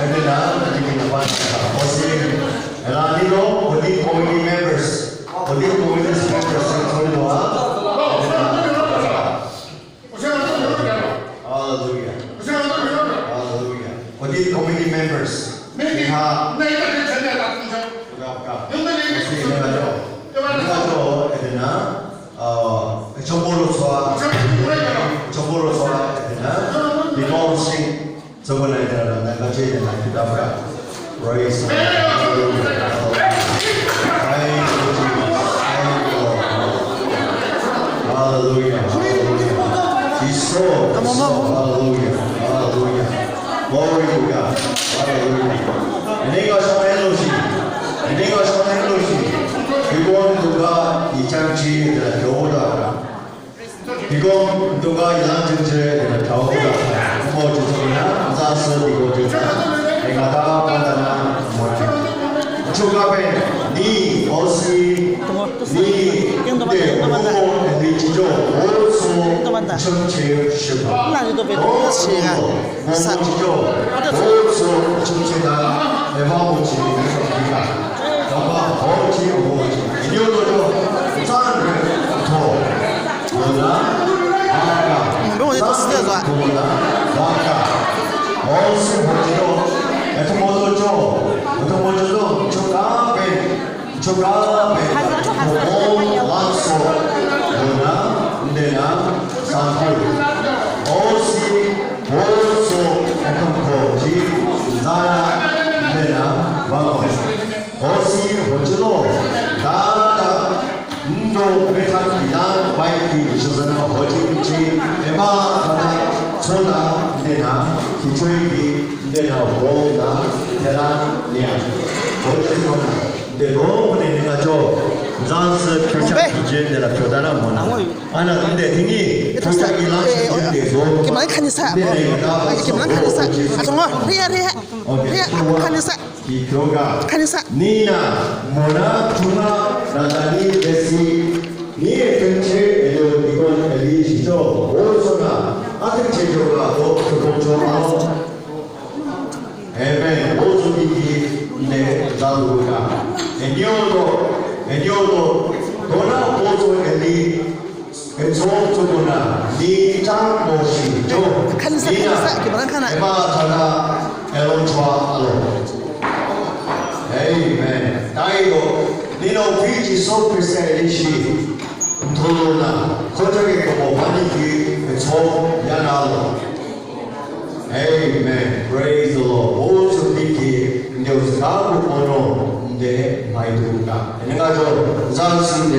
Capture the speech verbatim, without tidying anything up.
Athena, athena, athena, athena, audit committee members, audit committee members, Hallelujah. Hallelujah. Audit committee members. Meeting. Ha. Athena, ah, Chambolo Chua. Chambolo Chua, athena. Deacon Singh. Praise the Lord. Hallelujah. Thank you, Jesus. Thank you, Lord. Hallelujah. Hallelujah. Hallelujah. Glory to God. Hallelujah. Ene nga shong hen lo shi. Ene nga shong hen lo shi. Deacon Tunga i chang chi de la kyo da. Deacon Tunga i lang chang chi de la kyo da. Mo chi so na, za se deacon chi. Ene nga ta pa ta na, mo chi. Chuka pen, ni, O C, ni, de, mo, ni chi jo, o so, chang chi, shi pa. O so, Sa. Bo so chungchang da, eva bo chi ni chungchang da. Damba bo chi bo chi. Inyo do do. San re to. Bo na. Baka. Bo ni to si zo. Bo na. Baka. All si bo chi do. Eto mo do cho. Eto mo do cho. Cho ka pe. Chuka pe, hazır, hazır. Bo, lanso, bo na, nde na, sanku. O si, bo so, ekum ko ji, zara, nde na, vako. O si, bo ji lo, da, da, ndo, me kha ki na, bai ki, shazana, bo ji, ji, ema, kha na, so na, nde na, ki chui ki, nde na, bo na, te na, nia. Bo ji lo na. Nde lo, nde ni nga cho. Zan se pyo cha ki jen de la pyo da na mo na. Ana nde tingi, pyo cha ki la shi jen de zo. Ki mang kani sa. Nde ni nga ta. Ki mang kani sa. A tong. Ria, ria. Ria, kani sa. Ki pyo ga. Kani sa. Ni na, mo na, chunga, na ta ni, de si. Ni e ken che, e lo, ni kon, e li, shi cho. O so na. A ken che cho ga, o, ko cho, a lo. Amen. Ozu ki ki ne zalu ka. Enyodo, enyodo, dona ozu eli, enzo zuguna, ni chang mo shi jo. Khan sa, khan sa, ki baran khana. Ema thana, elon chwa alo. Amen. Taido, nino Fiji so pese eli shi. Ntolona, khoja ke komo mani ki, enzo yana alo. Amen. Praise the Lord. Ozu ki ki, nde ozu ka ko kono, nde mai du ka. Ene nga jo, zan sin de.